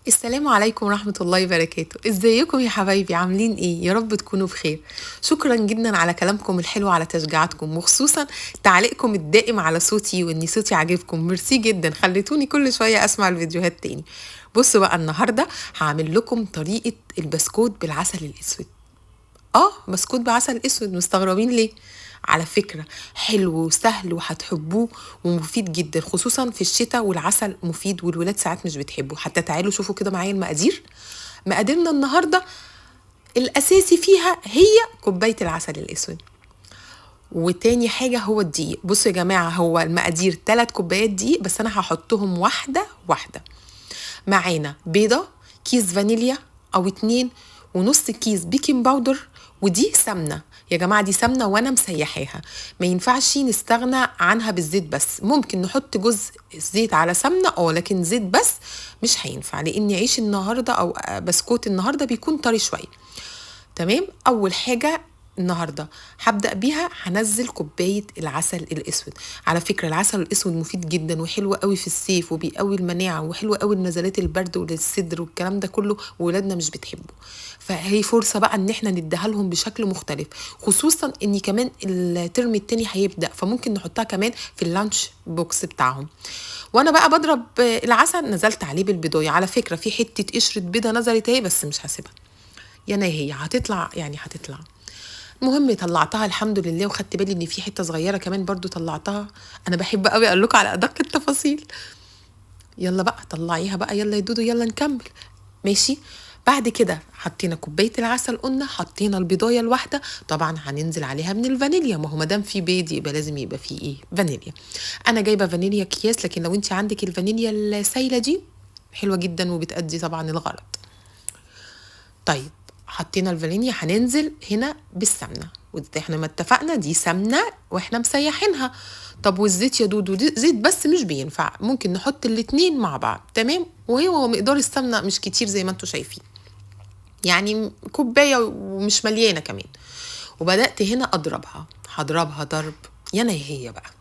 السلام عليكم ورحمة الله وبركاته. ازيكم يا حبايبي؟ عاملين ايه؟ يا رب تكونوا بخير. شكرا جدا على كلامكم الحلو، على تشجيعاتكم، وخصوصا تعليقكم الدائم على صوتي وان صوتي عاجبكم. ميرسي جدا، خليتوني كل شوية اسمع الفيديوهات تاني. بصوا بقى، النهاردة هعمل لكم طريقة البسكوت بالعسل الاسود. بسكوت بعسل اسود، مستغربين ليه؟ على فكرة حلو وسهل وهتحبوه ومفيد جدا، خصوصا في الشتاء، والعسل مفيد والولاد ساعات مش بتحبه. حتى تعالوا شوفوا كده معايا المقادير. مقاديرنا النهاردة الأساسي فيها هي كوباية العسل الأسود، وتاني حاجة هو الدقيق. بصوا يا جماعة، هو المقادير 3 كوبايات دقيق، بس أنا هحطهم واحدة واحدة. معانا بيضة، كيس فانيليا أو 2، ونص كيس baking powder، ودي سمنة يا جماعة، دي سمنة وأنا مسيحاها، ما ينفعش نستغنى عنها بالزيت بس. ممكن نحط جزء زيت على سمنة، لكن زيت بس مش هينفع، لأن عيش النهاردة أو بسكوت النهاردة بيكون طري شوية. تمام. أول حاجة النهاردة هبدأ بيها، هنزل كوباية العسل الأسود. على فكرة العسل الأسود مفيد جدا وحلو قوي في الصيف، وبيقوي المناعة، وحلو قوي لنزلات البرد وللصدر والكلام ده كله، وولادنا مش بتحبه، فهي فرصة بقى ان احنا نديها لهم بشكل مختلف، خصوصا ان كمان الترم التاني هيبدأ، فممكن نحطها كمان في ال lunch box بتاعهم. وانا بقى بضرب العسل نزلت عليه بالبيضاية. على فكرة في حتة قشرة بيضة نزلت اهي، بس مش هسيبها، يا انا هي هتطلع، يعني هتطلع. المهم طلعتها الحمد لله، وخدت بالي ان في حتة صغيرة كمان برضو طلعتها. انا بحب قوي اقول لكم على ادق التفاصيل. يلا بقى طلعيها بقى، يلا يا دودو، يلا نكمل. ماشي. بعد كده حطينا كوباية العسل، قلنا حطينا البيضايه الواحدة، طبعا هننزل عليها من الفانيليا، ما هو مادام في بيض يبقى لازم يبقى في ايه؟ فانيليا. انا جايبه فانيليا اكياس، لكن لو انت عندك الفانيليا السايله دي حلوة جدا وبتأدي طبعا الغرض. طيب حطينا الفانيليا، هننزل هنا بالسمنه، واحنا ما اتفقنا دي سمنه واحنا مسيحينها. طب والزيت يا دودو؟ دي زيت بس مش بينفع، ممكن نحط الاتنين مع بعض. تمام. وهو مقدار السمنة مش كتير زي ما انتوا شايفين، يعني كوباية ومش مليانة كمان. وبدات هنا اضربها، هضربها ضرب يا انا هي بقى.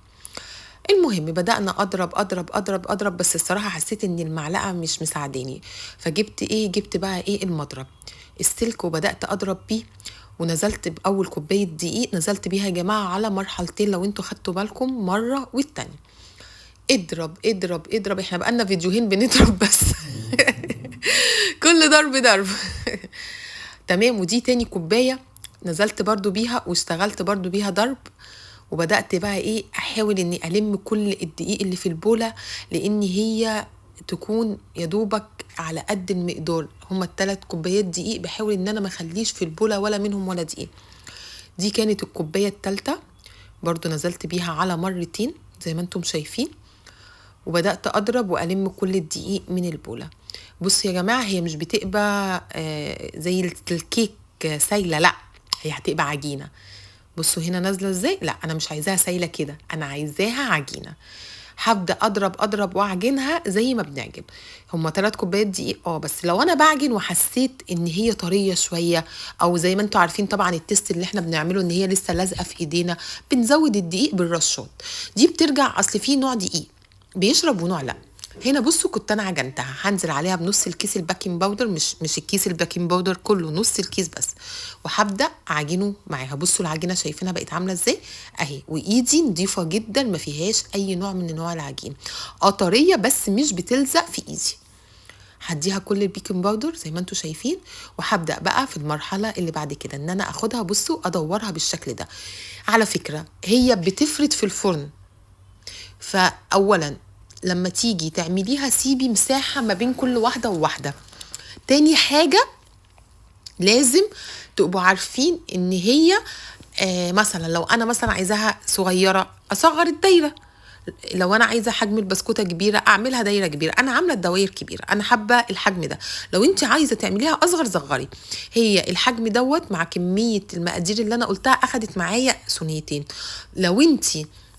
المهم بدأنا أضرب أضرب أضرب أضرب، بس الصراحة حسيت إن المعلقة مش مساعداني، فجبت إيه؟ جبت بقى إيه؟ المضرب السلك، وبدأت أضرب بيه. ونزلت بأول كوباية دقيق، نزلت بيها يا جماعة على مرحلتين لو انتوا خدتوا بالكم، مرة والتانية. اضرب اضرب اضرب، احنا بقالنا فيديوهين بنضرب بس كل ضرب ضرب. تمام. ودي تاني كوباية نزلت برضو بيها، واشتغلت برضو بيها ضرب. وبدأت بقى ايه؟ احاول اني الم كل الدقيق اللي في البولة، لان هي تكون يدوبك على قد المقدار. هما ال3 كوبايات دقيق، بحاول ان انا ما اخليش في البولة ولا منهم ولا دقيق. دي كانت الكوباية التالتة، برضو نزلت بيها على مرتين زي ما انتم شايفين، وبدأت اضرب والم كل الدقيق من البولة. بصوا يا جماعة، هي مش بتبقى زي الكيك سايلة، لا هي هتبقى عجينة. بصوا هنا نازلة ازاي؟ لا انا مش عايزاها سايلة كده، انا عايزاها عجينة. هبدأ اضرب اضرب واعجنها زي ما بنعجن. هما 3 كوبايات دقيق، بس لو انا بعجن وحسيت ان هي طرية شوية، او زي ما انتوا عارفين طبعا ال test اللي احنا بنعمله ان هي لسه لازقة في ايدينا، بنزود الدقيق بالرشاد. دي بترجع، اصل في نوع دقيق بيشرب ونوع لا. هنا بصوا كنت انا عجنتها، هنزل عليها بنص الكيس ال baking powder، مش الكيس ال baking powder كله، نص الكيس بس، وهبدا اعجنه معاها. بصوا العجينة شايفينها بقت عامله ازاي اهي، وايدي نضيفه جدا ما فيهاش اي نوع من انواع العجين، طرية بس مش بتلزق في ايدي. هديها كل ال baking powder زي ما انتوا شايفين، وهبدا بقى في المرحلة اللي بعد كده ان انا اخدها، بصوا ادورها بالشكل ده. على فكرة هي بتفرد في الفرن، فاولا لما تيجي تعمليها سيبي مساحة ما بين كل واحدة وواحدة. تاني حاجة لازم تبقوا عارفين ان هي مثلا لو انا مثلا عايزاها صغيرة اصغر الدايرة، لو انا عايزة حجم البسكوتة كبيرة اعملها دايرة كبيرة. انا عاملة الدواير كبيرة، انا حابة الحجم ده. لو انت عايزة تعمليها اصغر صغري. هي الحجم دوت مع كمية المقادير اللي انا قلتها اخدت معايا صينيتين. لو انت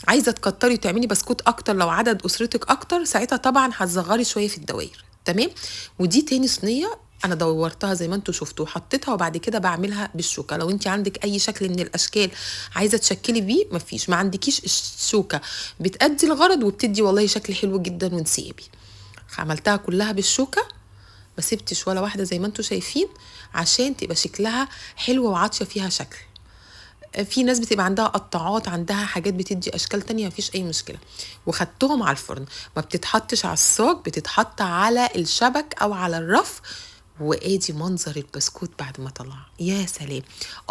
عايزة تكتري وتعملي بسكوت اكتر، لو عدد اسرتك اكتر، ساعتها طبعا هتصغري شوية في الدواير. تمام. ودي تاني صينية انا دورتها زي ما انتوا شفتوا وحطيتها، وبعد كده بعملها بالشوكة. لو انت عندك اي شكل من الاشكال عايزه تشكلي بيه مفيش، ما عندكيش الشوكة بتأدي الغرض وبتدي والله شكل حلو جدا وانسيابي. عملتها كلها بالشوكة. ما سبتش ولا واحدة زي ما انتم شايفين، عشان تبقى شكلها حلو وعاطيه فيها شكل. في ناس بتبقى عندها قطاعات، عندها حاجات بتدي اشكال تانية، مفيش اي مشكلة. وخدتهم على الفرن، ما بتتحطش على الصاج، بتتحط على الشبك او على الرف. وادي منظر البسكوت بعد ما طلع، يا سلام.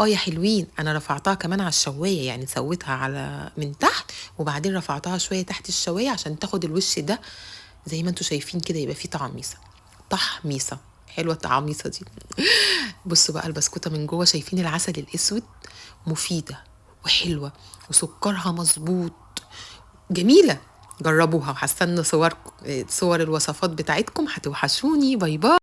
يا حلوين، انا رفعتها كمان على الشوايه، يعني سويتها على من تحت وبعدين رفعتها شوية تحت الشوايه عشان تاخد الوش ده زي ما انتم شايفين كده، يبقى فيه تعميصه، تحميصه حلوة التعميصه دي. بصوا بقى البسكوته من جوه، شايفين العسل الاسود، مفيدة وحلوه وسكرها مظبوط، جميلة. جربوها وهستنى صور الوصفات بتاعتكم، هتوحشوني. bye bye.